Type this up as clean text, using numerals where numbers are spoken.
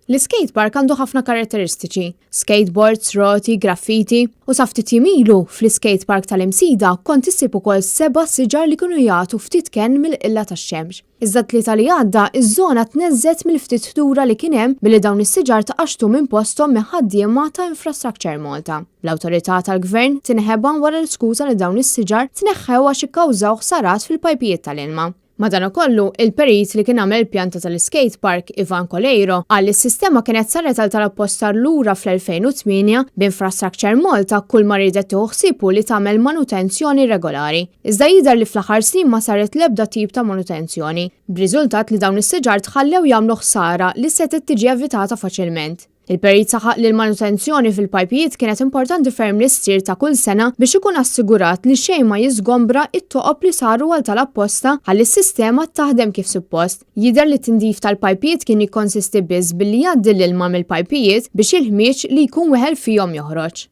L-iskate park għandu ħafna karatteristiċi, skateboards, roti, graffiti, u sa ftit jiem ilu, fl-iskate park tal-Imsida kont issib ukoll seba' siġar li kienu jagħtu ftit kenn mill-qilla tax-xemx. Iżda t-Tlieta li għadda, iż-żona tneżżgħet mill-ftit ħdura li kien hemm billi dawn is-siġar tqaxxtu minn posthom minn ħaddiema ta' Infrastructure Malta. Bl-awtorità tal-Gvern tinħeba wara l-iskuża li dawn is-siġar tneħħew għax ikkawżaw ħsarat fil-pajpijiet tal-ilma. Madankollu, il-perit li kien għamel il-pjanta tal-iskate park, Ivan Coleiro, qal li s-sistema kienet saret għal tal-apposta lura fl-2008 b'Infrastructure Malta kull ma riedet tieħu ħsieb hu li tagħmel manutenzjoni regolari. Iżda jidher li fl-aħħar snin ma saret l-ebda tip ta' manutenzjoni, b'riżultat li dawn is-siġar tħallew jagħmlu ħsara li setgħet tiġi evitata faċilment. Il-perit saħaq li l-manutenzjoni fil-pajpijiet kienet importanti ferm li ssir ta' kull sena biex ikun assigurat li xejn ma jiżgombra t-toqob li saru għal tal-apposta ħalli s-sistema taħdem kif suppost. Jidher li t-tindif tal-pajpijiet kien jikkonsisti biss billi jgħaddi l-ilma mill-pajpijiet biex il-ħmieġ li jkun weħel fihom joħroġ.